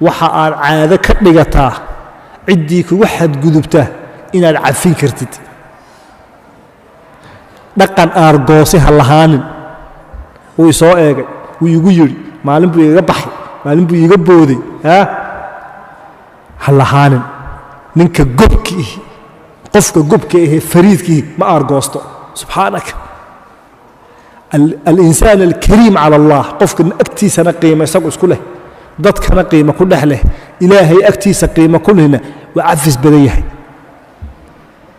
Waxa aad caado ka dhigataa ciddii kugu xadgudubta inaad cafin kartid. Dhaqan aargoosi ha lahaanin. Wuu isoo eegay, wuu igu yidhi, maalin buu igaga baxay, maalin buu iiga booday, ha lahaanin. Ninka gobka ihi, qofka gobka ahee fariidkiihi ma aargoosto. Subxaanaka, alinsaan alkariim cala allah, qofka agtiisana qiimo isagu isku leh, dadkana qiimo ku dhex leh, Ilaahay agtiisa qiimo ku lehna, waa cafis badan yahay,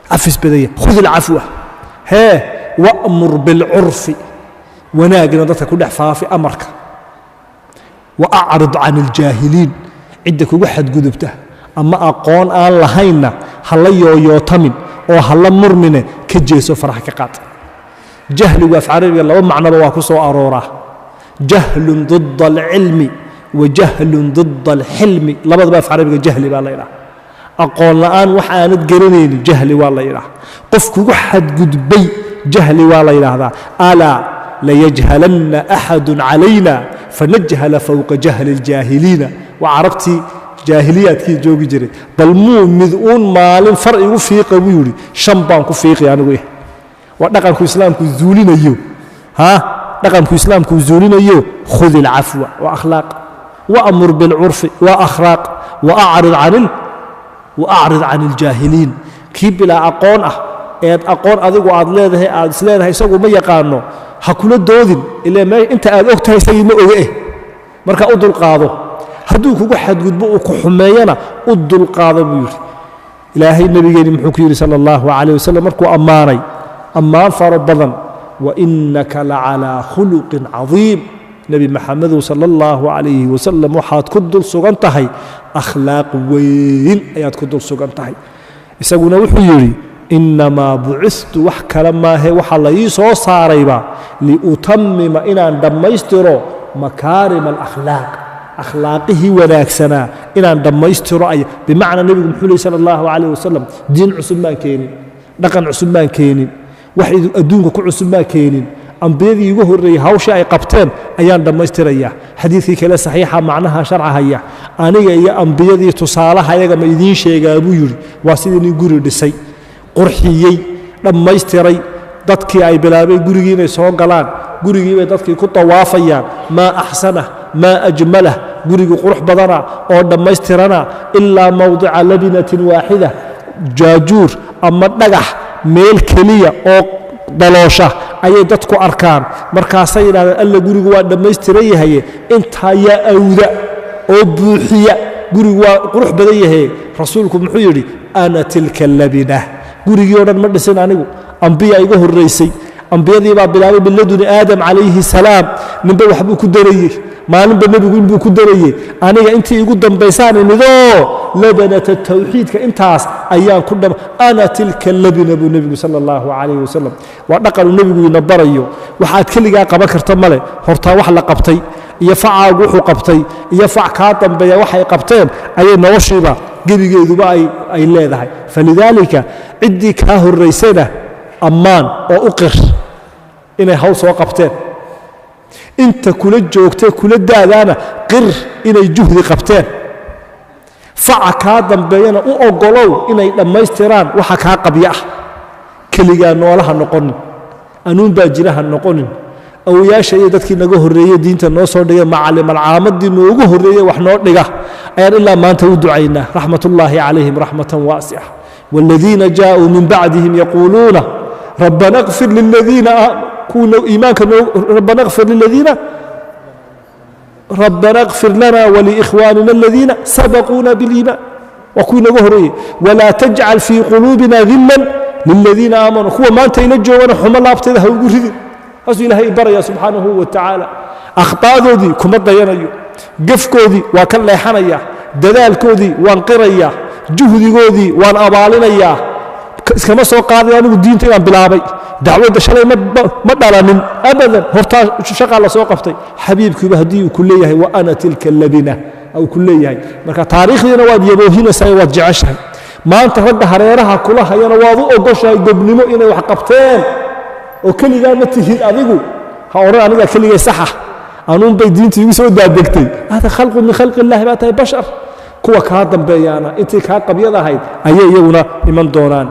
cafis badan yahay. Khud ilcafwa hee wa'mur bilcurfi, wanaagna dadka ku dhex faafi amarka. Wa acrid can aljaahiliin, cidda kugu xadgudubta ama aqoon aan lahaynna ha la yooyootamin oo ha la murmine, ka jeeso, farax ka qaad. Jahligu af carabiga laba macnoba waa ku soo arooraa: jahlun dida alcilmi wa jahlun dida alxilmi. Labadaba af carabiga jahli baa la ydhaha. Aqoon la'aan wax aanad garanaynin jahli waa la yidhaha. Qof kugu xadgudbay jahli waa la yidhaahdaa. Alaa layajhalanna axadu calayna fanajhala fowqa jahli aljaahiliina. Waa carabtii jaahiliyaadkii joogi jiray. Bal muu mid uun maalin far igu fiiqa buu yidhi, shan baan ku fiiqi anigu. Waa dhaqanku islaamku zuulinayo, ha, dhaqanku islaamku zuulinayo. Khud ilcafwa waa akhlaaq, waamur bilcurfi waa akhlaaq, waacrid can iljaahiliin. Kii bilaa aqoon ah eed aqoon adigu aad leedahay, aad is leedahay isagu ma yaqaano, ha kula doodin, ilaa me inta aad og tahay isagii ma oge eh. Marka u dulqaado. Hadduu kugu xadgudbo, uu ku xumeeyana, u dulqaado buu yidhi Ilaahay. Nebigeeni muxuu ku yidhi sala allahu calayh wasalam markuu ammaanay ammaan faro badan? Wainaka lacalaa khuluqin cadiim. Nebi Maxamedow sala allahu calayhi wasalam, waxaad ku dul sugan tahay akhlaaq weyn ayaad ku dul sugan tahay. Isaguna wuxuu yidhi: innamaa bucistu, wax kale maahe, waxaa la ii soo saarayba liutamima, inaan dhammaystiro makaarima alakhlaaq, akhlaaqihii wanaagsanaa inaan dhammaystiro. Ay bimacnaa nebigu muxuu leey sala allahu calayh wasalam? Diin cusub maan keenin, dhaqan cusub maan keenin, wax adduunka ku cusub maan keenin. Ambiyadii igu horreeyey hawshii ay qabteen ayaan dhammaystirayaa. Xadiidkii kale saxiixa macnaha sharcahaya, aniga iyo ambiyadii tusaalaha ayaga ma idiin sheegaa buu yidhi? Waa sidii nin guri dhisay, qurxiyey, dhammaystiray. Dadkii ay bilaabeen gurigii inay soo galaan. Gurigii bay dadkii ku tawaafayaan: maa axsanah, maa ajmalah, gurigii qurux badana oo dhammaystirana, ilaa mowdica labinatin waaxida, jaajuur ama dhagax meel keliya oo daloosha ayay dadku arkaan. Markaasay yidhahdeen: alla, gurigu waa dhammaystiran yahaye, intaa yaa awda oo buuxiya? Gurigu waa qurux badan yahaye. Rasuulku muxuu yidhi? Ana tilka labina. Gurigii o dhan ma dhisin anigu, ambiya iga horraysay. Ambiyadii baa bilaabay min laduni Aadam calayhi salaam. Ninba waxbuu ku darayey, maalinba nebigu inbuu ku darayey. Aniga intii igu dambaysaan imidoo labanata tawxiidka intaas ayaan ku dham. Ana tilka labina buu nebigu sala allahu calayhi wasalam. Waa dhaqanuu nebigu ina barayo. Waxaad keligaa qaban karta male. Hortaa wax la qabtay iyo facaagu wuxuu qabtay iyo fac kaa dambeeya waxay qabteen ayay noloshiiba gebigeeduba ay leedahay. Falidaalika ciddii kaa horraysayna ammaan oo u qir inay hawl soo qabteen. Inta kula joogtay, kula daadaana qir inay juhdi qabteen. Faca kaa dambeeyana u oggolow inay dhammaystiraan waxa kaa qabya ah. Keligaa noolaha noqonin, anuunbaa jira ha noqonin. Awoyaasha iyo dadkii naga horreeyey, diinta noo soo dhigay, macalimalcaamadii noogu horreeyey wax noo dhiga ayaan ilaa maanta u ducaynaa, raxmatullaahi calayhim raxmatan waasica. Waaladiina jaaءuu min bacdihim yaquuluuna rabbana اغfir liladiina kuwii iimaanka noo, rabbana اغfir liladiina, rabbana اغfir lana waliikhwaanina aladiina sabaquuna biliimaan. Waa kuwii naga horreeyey. Walaa tajcal fii quluubina ghilan liladiina aamanuu. Kuwa maanta ila joogana xumo laabteeda ha ugu ridin. Saasuu Ilaahay baraya subxaanahu wa tacaala. Akhtaadoodii kuma dayanayo, gefkoodii waa ka leexanaya, dadaalkoodii waan qirayaa, juhdigoodii waan abaalinayaa. Iskama soo qaaday anigu diinta inaan bilaabay. Dacwadda shalay ma dhalanin abadan, hortaa shaqaa la soo qabtay. Xabiibkiiba haddii uu ku leeyahay wa ana tilka labina uu ku leeyahay, marka taariikhdiina waad yaboohinaysaa, waad jeceshahay. Maanta ragga hareeraha kula hayana waad u ogoshahay gobnimo inay wax qabteen oo keligaa ma tihid adigu. Ha odhan anigaa keligay saxa. Anuunbay diintu igu soo daadegtay. Hada khalqu min khalqi illahi baa tahay, bashar. Kuwa kaa dambeeyaana intii kaa qabyad ahayd ayay iyaguna iman doonaan.